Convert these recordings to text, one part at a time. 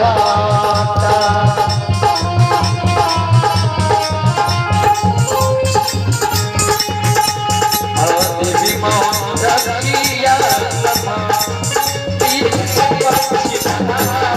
विधाता। आदि मौन रखिया सभा, बीच पक्ष धारा।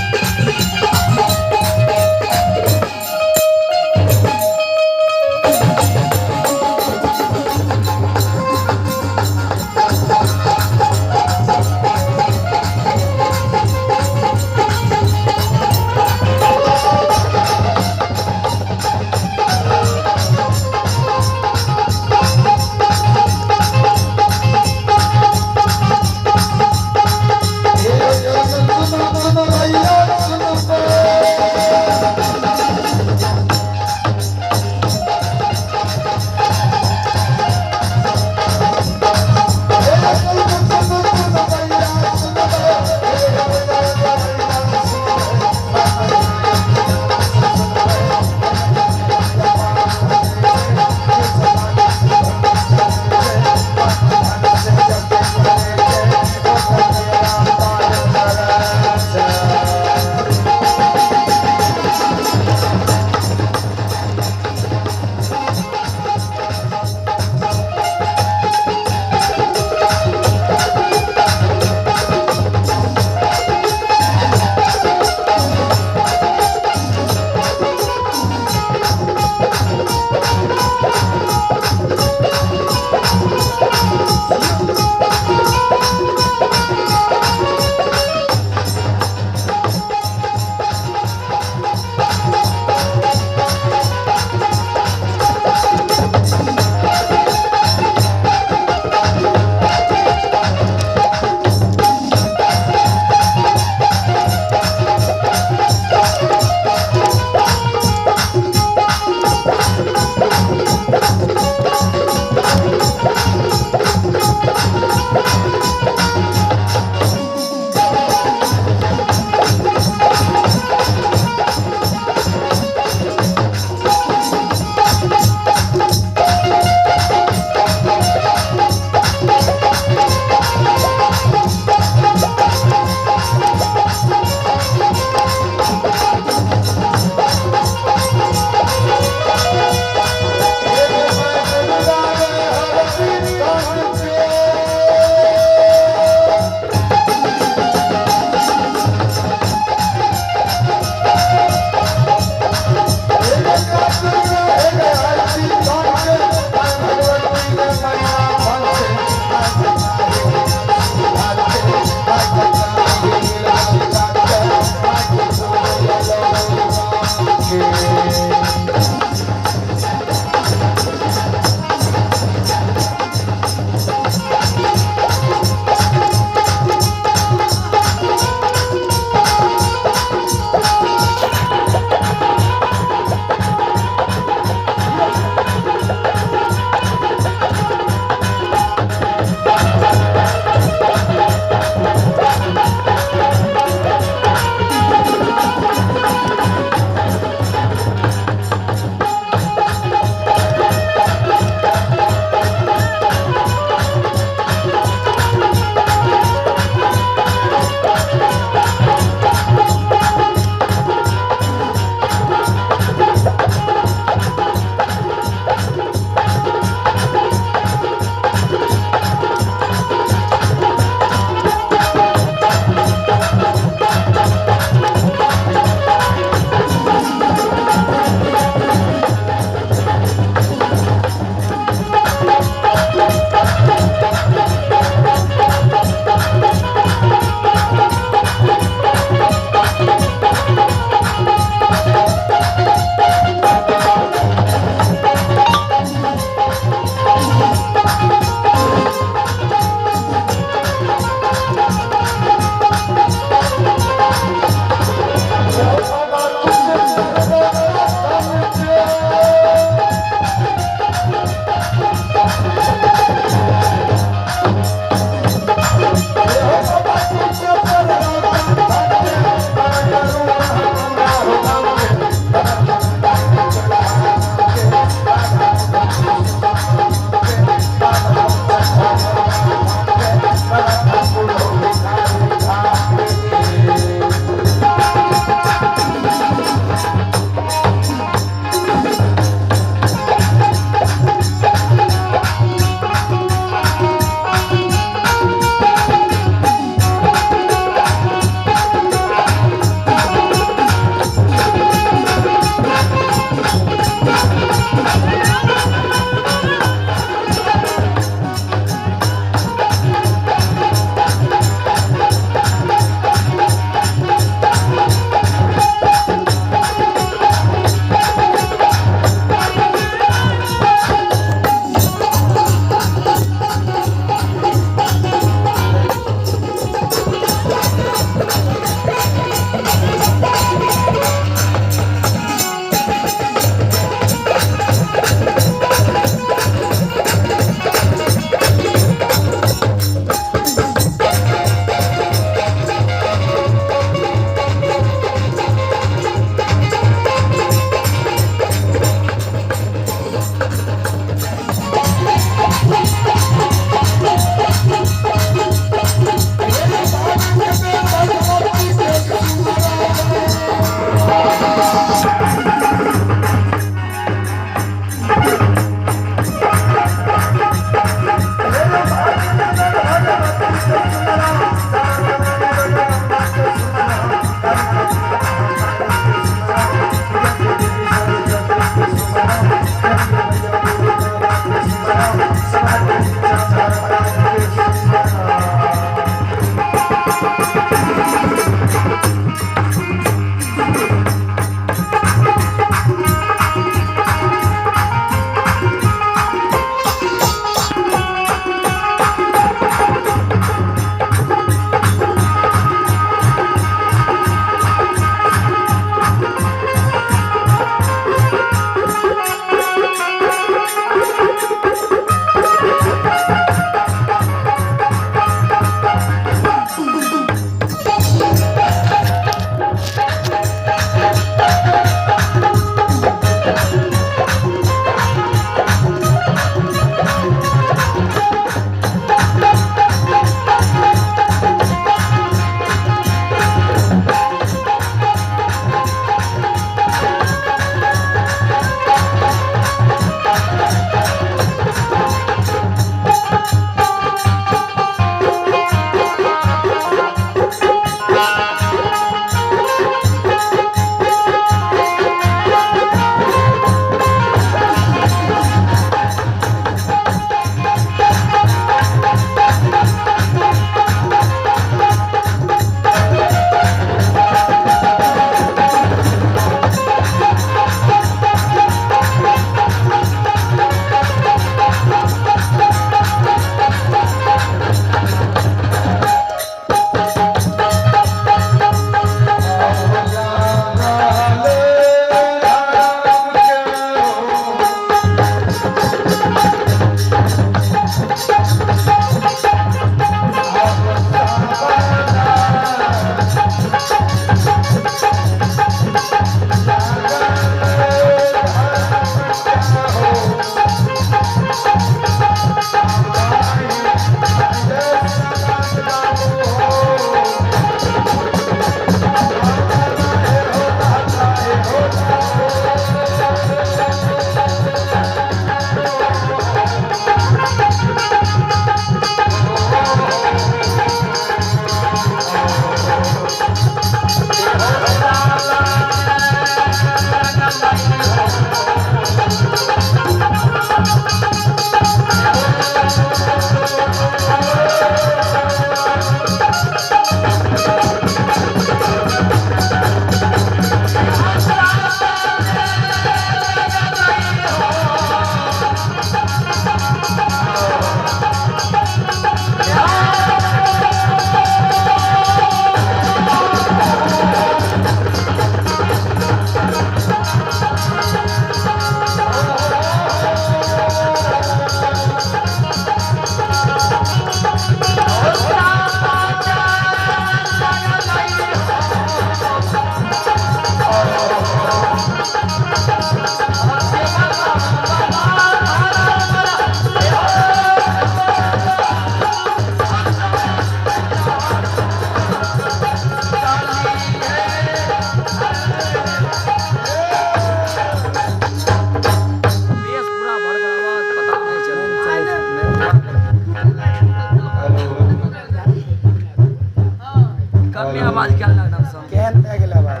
केहन भए गेल आवाज?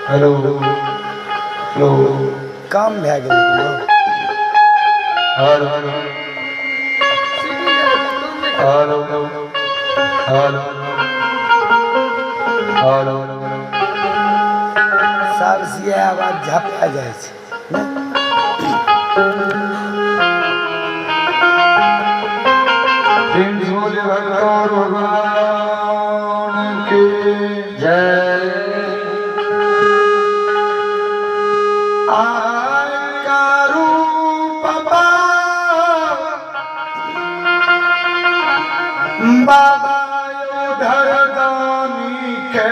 हेलो हेलो, कम भए गेल। Hello hello hello hello. सब सिया आवाज झपा जाइ छै ने? प्रेम से बोले भगवान भगवान के जय। आय कारू बाबा बाबा उधर दानी के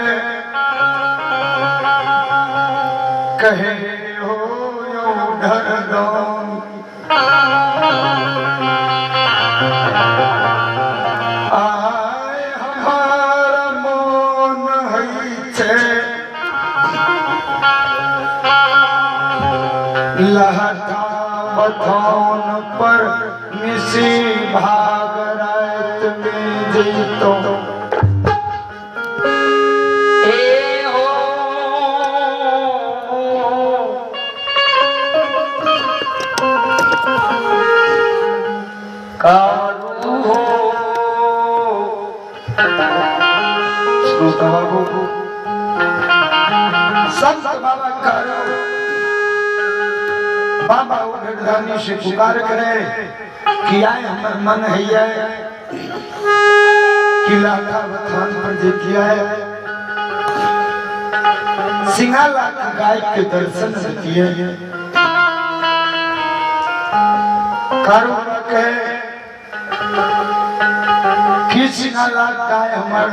कहे हो उधर दानी, आय हमार मोन है छे लहठा बथान पर निशी भाग रात में जीतो। ए हो कारू हो। श्रोता बाबू, संत बाबा करो बाबा उधर धनी से पुकार करे कि आए हमर मन है कि लाखा बथान पर जे किया है सिंहा लाख गाय के दर्शन किए। कारू कहे कि सिंहा लाख गाय हमर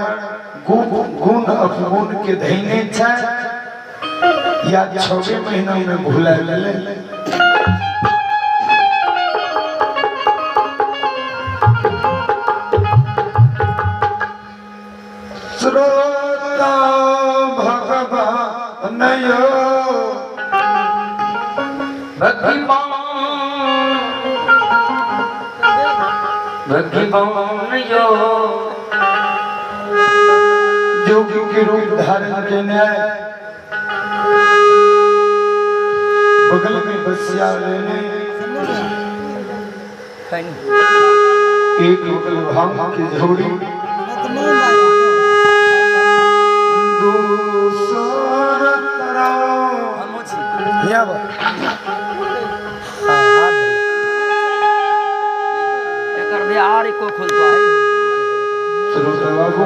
गुण अपगुण के धैने छै या 6 महीना में भुला ले। श्रोता भगवान यो भगवान भगवान यो जोगी के रूप धारण केने बगल में बसिया लेने एक बगल भांग की झोड़ी दूसर तरफ हियाँ बा। एकर भी आर एको खोलतो है। श्रोता बाबू,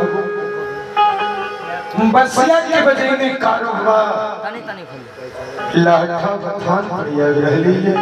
बसिया के बजने कारोबार तनी तनी खोल लाठा बथान पर आबि रहली है।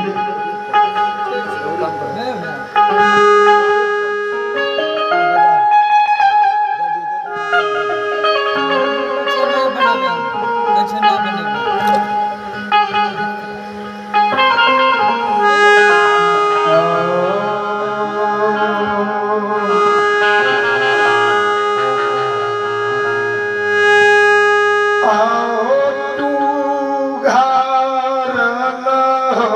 आओ तू घर लहो।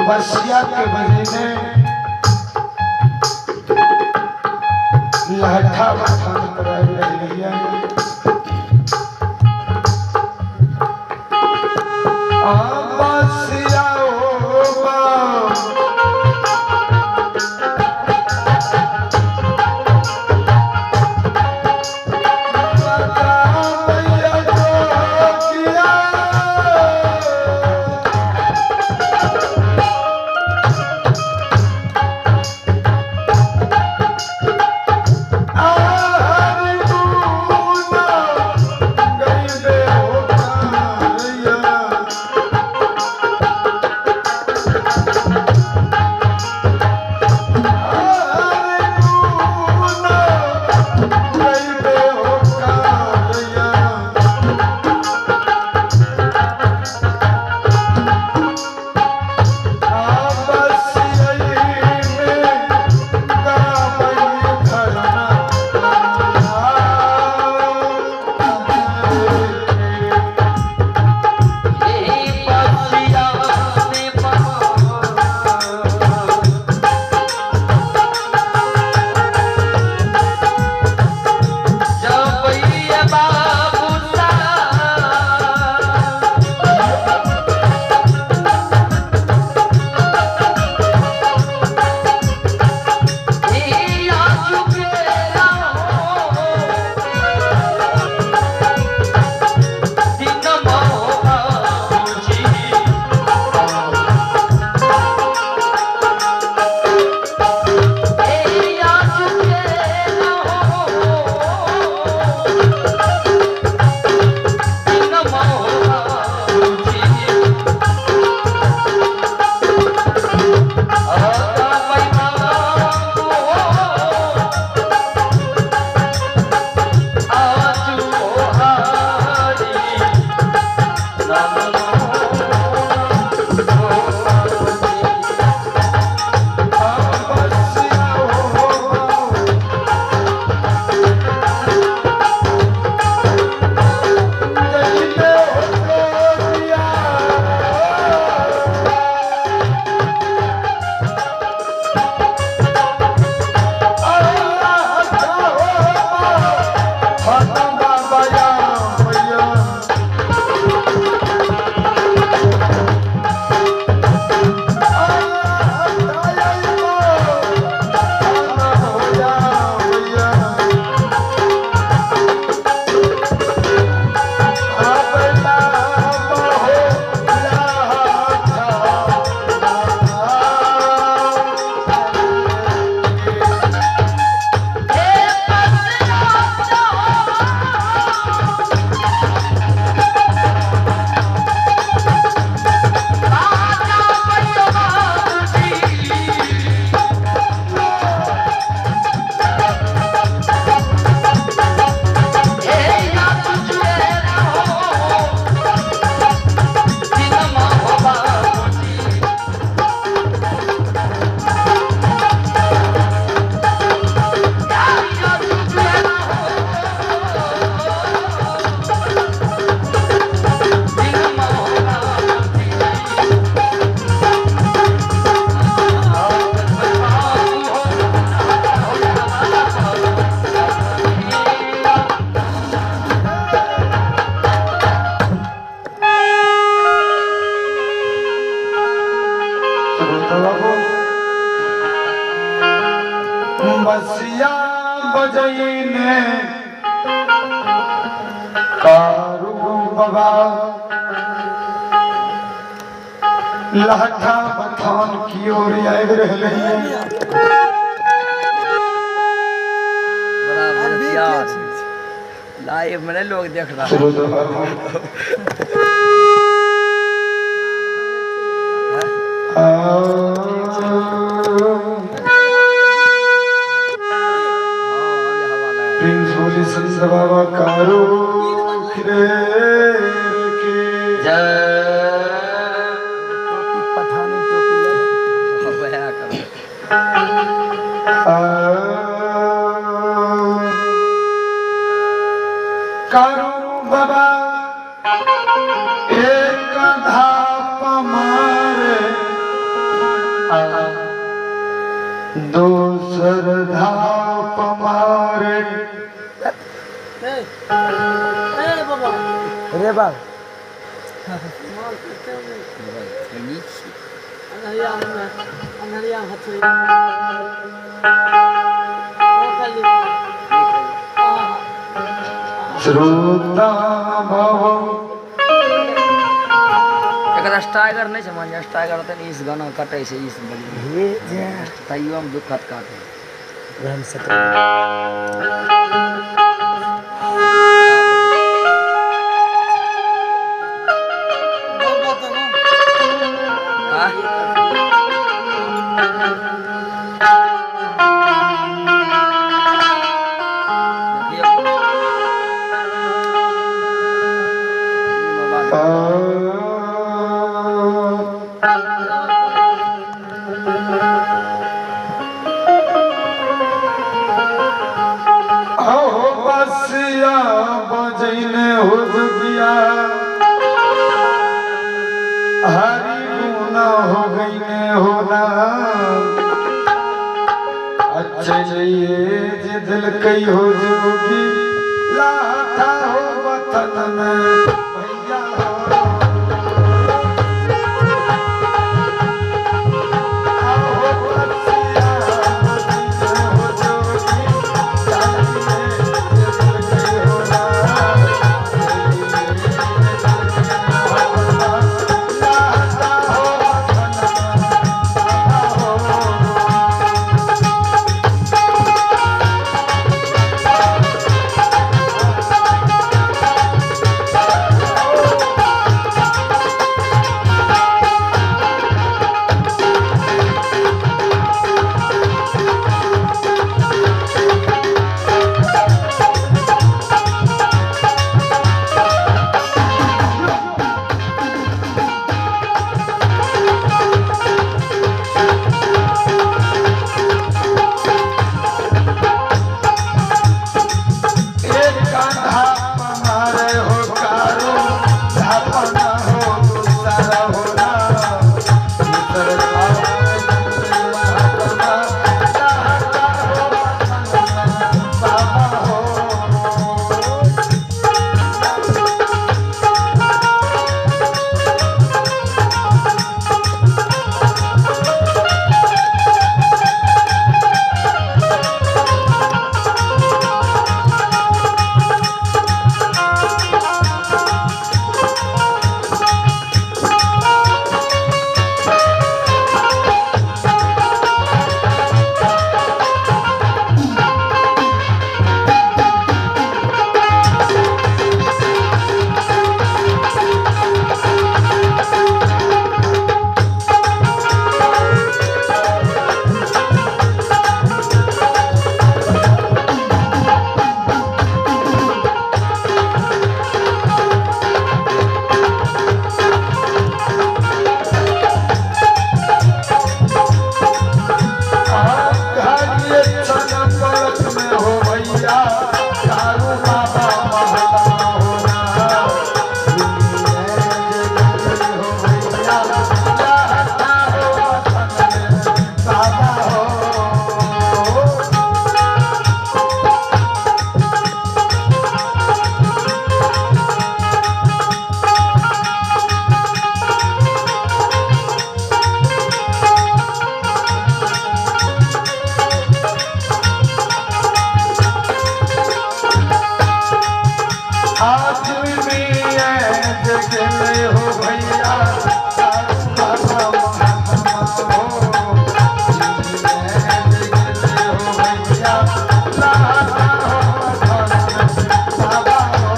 बसिया के बजे लहठा बथान पर रही है। बसिया हो बा आ बाबा लहठा बथान की ओर आबि रहलै। बड़ा बेहतियार लाइव में नहीं लोग देख रहा है। प्रिंस बोली संत बाबा कारो के जय। पठानी टोपी कारू बाबा एक धाप मारे दोसर धाप मारे। रे बाब श्रोता भव एकर स्टाइगर नहि छै, मान स्टाइगर होतै ने, इस गाना कटै छै इस बजे तैयो हम दुखत काटे। अहो बसिया बजैने हो जुगिया हरि गुना हो गईने हो ना। अच्छे लिए जे दिल कई हो जोगी लाथा हो वतन में भैया हो। आहो बसिया बजैने हो जोगी एक धाप मारे हो कारो धाप न हो दूसरा हो ना। दूसर बाबा हो। पलक में हो भैया कारू बाबा महला हो ना। हो भैया चाहता हो वतन में बाबा हो। आज भी गेले हो भैया कारू बाबा महात्मा हो। जुलिया गेले हो भैया लाथा हो बथान बाबा हो।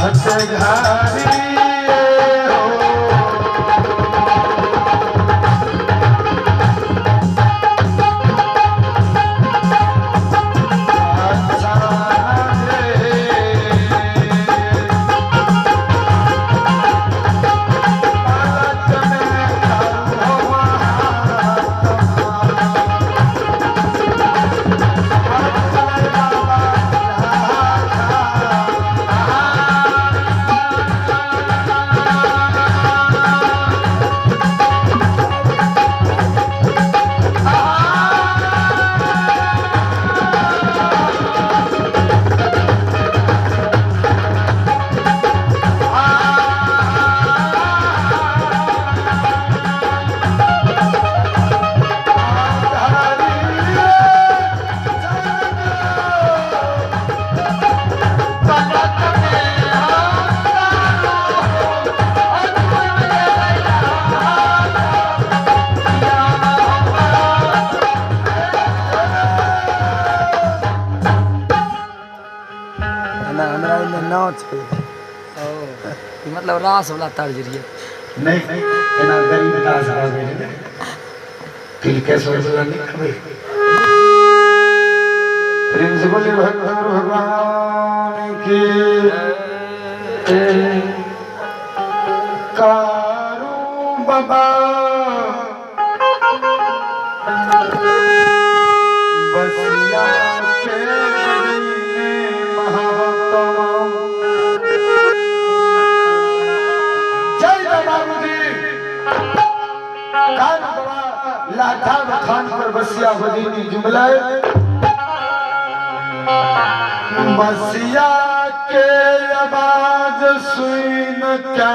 हटघारी हो। अच्छा रे पलक में कारू हो महात्मा। हमरा हमरा एहिमे नाच छै। ओ ई मतलब रास वाला तर्ज रहियै। नहीं एना गरीब दास आबै रहै तिलकेश्वर वाला नहीं खबै। प्रेम से बोले भगवान भगवान की। कारू बाबा बसिया के बदीने महात्मा। जय बाबूजी। कारू बाबा लाठा बखान पर बसिया बदीनी जुमला बसिया के आवाज सुन के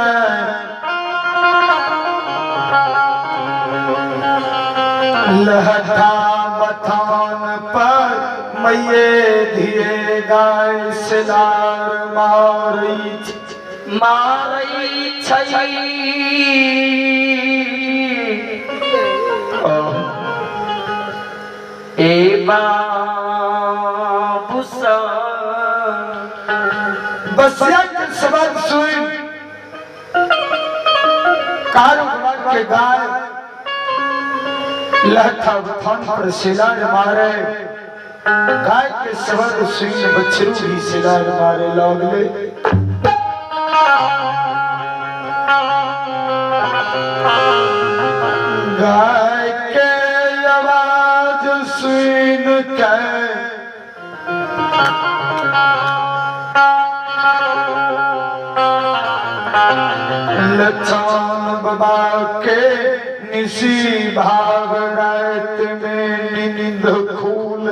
लहठा बथान पर मैये धीरे गाय सिलार मारी मारै छै। ए बाबू सा बसिया के सवाल सुन कारू के गाय लहठा बथान पर सिलार मारे। गाय के शब्द सुन बछरू भी सिलार मारे लागले। गाय के आवाज सुन के लछन बाबा के निशी भाग रात में नींद खूल।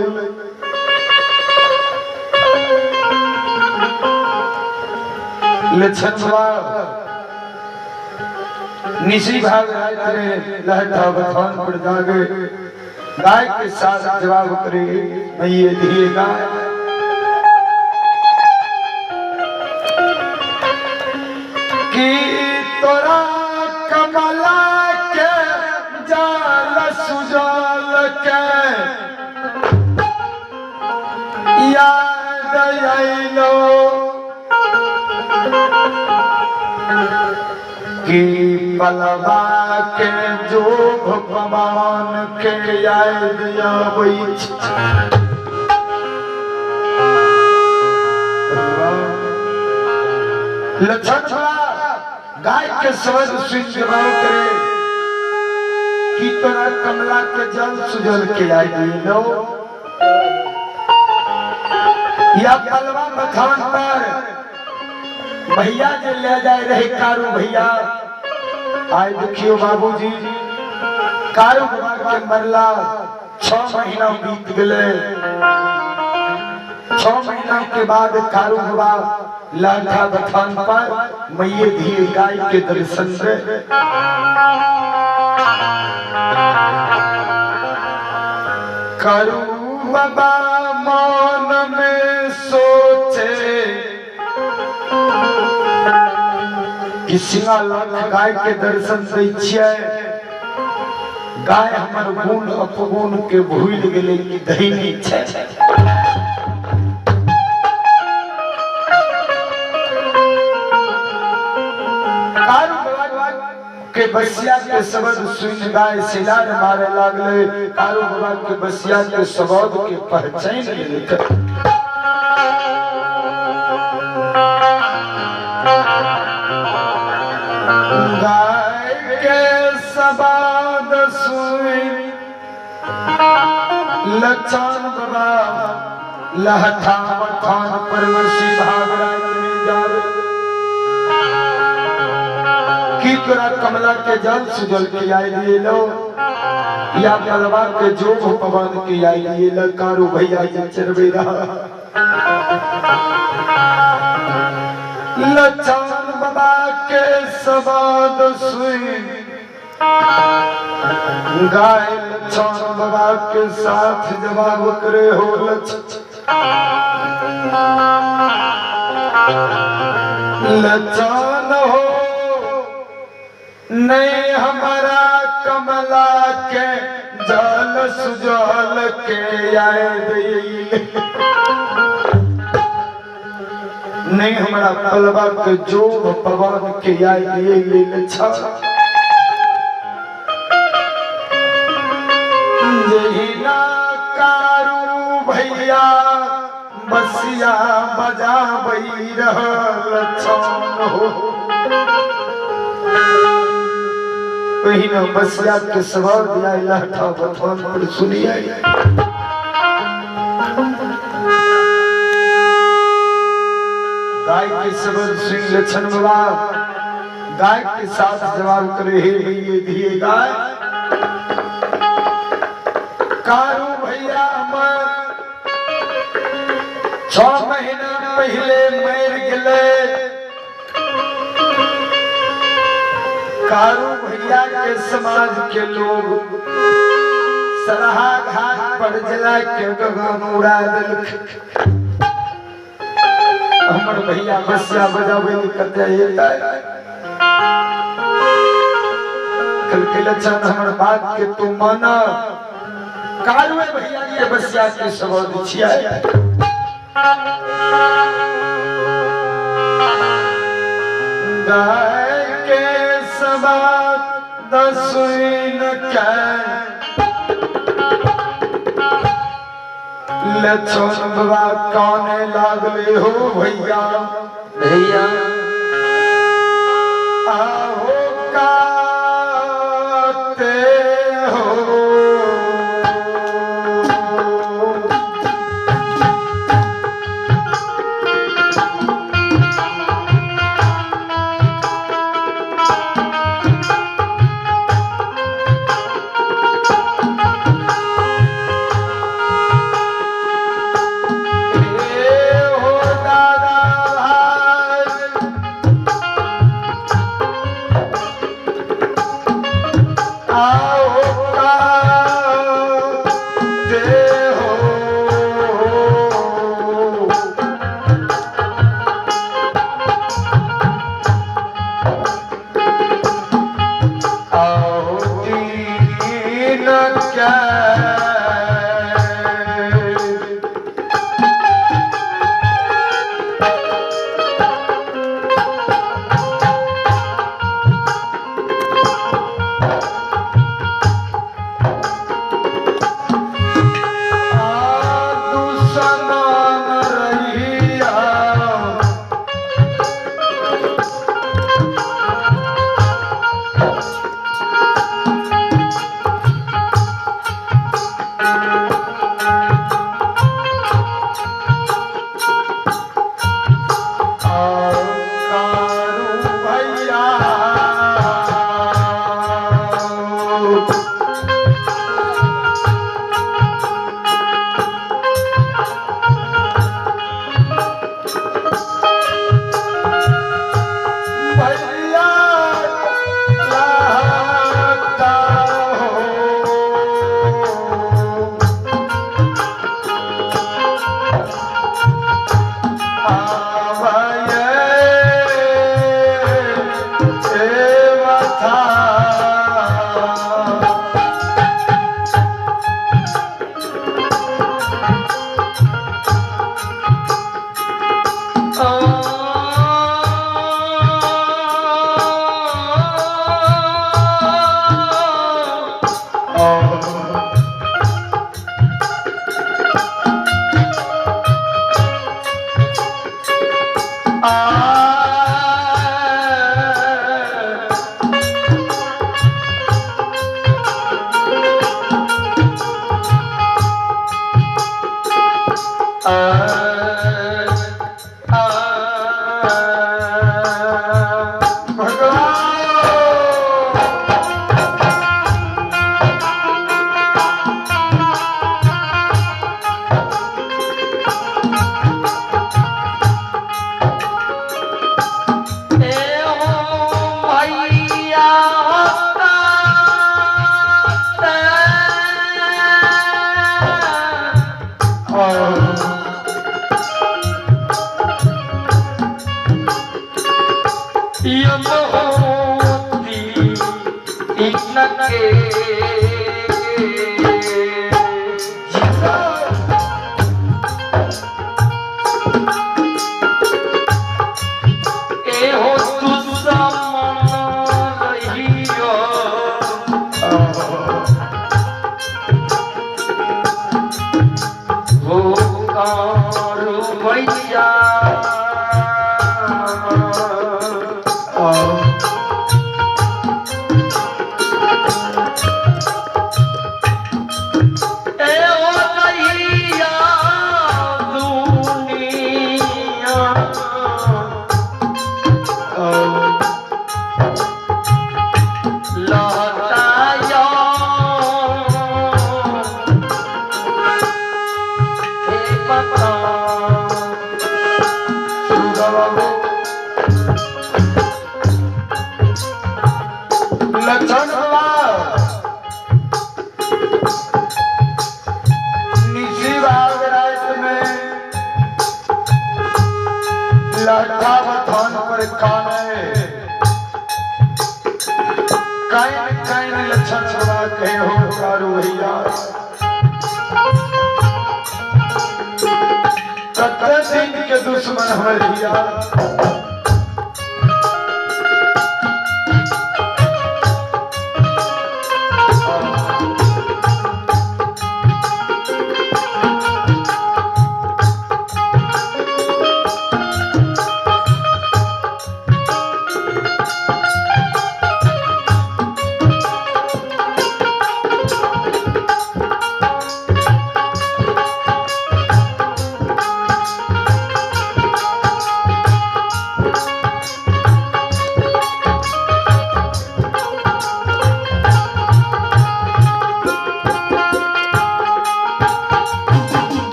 लछन बाबा निशी भाग रात में लहठा बथान पर जागे गाय के साथ जवाब करे मैं ये दिए गाय कि तोरा कमला के जाल सुजल के याद अइलो कि पलवा के जोग पवन के याद आबै छै। लक्षण गाय के शब्द सुन जवाब करे कि तोरा कमला के जल सुजल के आई लो या पलवा मखान पर भैया जे ले जाए रहे कारू भैया। आए देखियो बाबूजी कारू बाबा के मरला 6 महीना बीत गए। 6 महीना के बाद कारू बाबा लाठा बथान पर मैये धीरे गाय के दर्शन से कारू बाबा मन में सोचे कि सिंगा लाख गाय के दर्शन दै छियै, गाय हमर गुण अपगुण के भूल गेलै कि धैनी छै। कारू बाबा के बसिया के शब्द सुन गाय सिलार मारे लागले, कारू बाबा के बसिया के शब्द के पहचान लेलकै। गाय के शब्द सुन लछन बाबा लहठा मठान परवशी भागरात में जावे की तोरा कमला के जल सुजल के आई लिए लो या कलवा के जोग पवन के आई लिए लो। कारू भैया जी चरबे रहा लछन बाबा के शब्द सुन गाय लछन बाबा के साथ जवाब करे हो लछन हो नहीं हमारा कमला के जल सुजल के आए दिल, नहीं हमारा पलवा के जोग पवन के आए दिल। जहिना कारू भैया बसिया बजाबै रहल छन हो, ओहिना बसिया के सवाल दिया लहठा बथान पर सुनिए। गाय के शब्द सुन लछन बाबा गाय के साथ जवाब करे हे भैये दिए गाय कारू भैया हमर 6 महीना पहले मर गए। कारू भैया के समाज के लोग सरहा घाट पर जला के गगन उड़ा देलक। हमर भैया बसिया बजाबै कते एतै कल लछन हमर बात के तू माना, कारुए भैया के बसिया के शब्द छियै। गाय के शब्द सुन के लछन बाबा काने लागले हो भैया भैया आहो काते हो हो दादा भाई Yeah.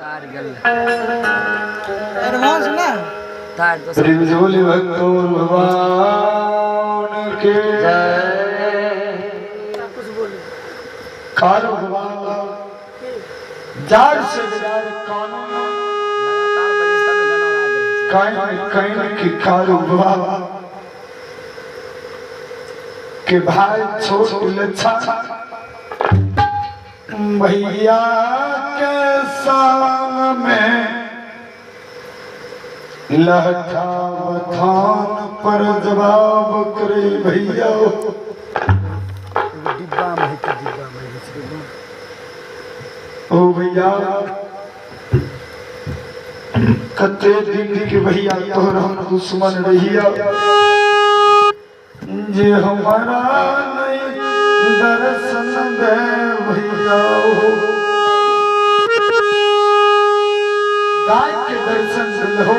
तार गेल। एडवांस ना। तार दोसर। प्रेम से बोली भक्तों भगवान के कारो भगवान जार से जार कानून लगातार बजै छै तबे गाना याद रहै छै। काइन काइन की कारो बाबा के भाई छोट लच्छा भैया के सामने लहठा बथान पर जवाब करे भैया। डिब्बा में है कि डिब्बा में है छै। ओ भैया कते दिन के भैया तोहर हम दुश्मन रहिया जे हमारा नहीं दर्शन दे भैया। गाय के दर्शन दिल हो।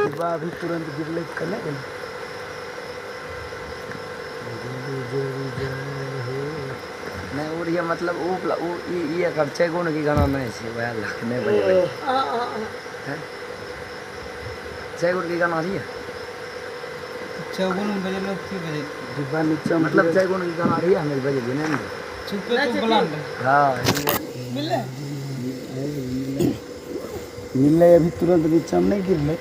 डिब्बा अभी तुरंत गिरलै कने गेलै। नहि ओ रहियै मतलब ओ ओ ई ई एकर चैगुन के गाना नहि छै, वएह लए नहि बजेबै। हैं? चैगुन के गाना रहियै? चौगुन बजेलो की बजे? डिब्बा नीचा में। मतलब चैगुन के गाना रहियै हमे बजेलियै नहि ने। चुपे तो बुलंद। हाँ। मिले। मिललै अभी तुरंत नीचा में नहीं गिरलै।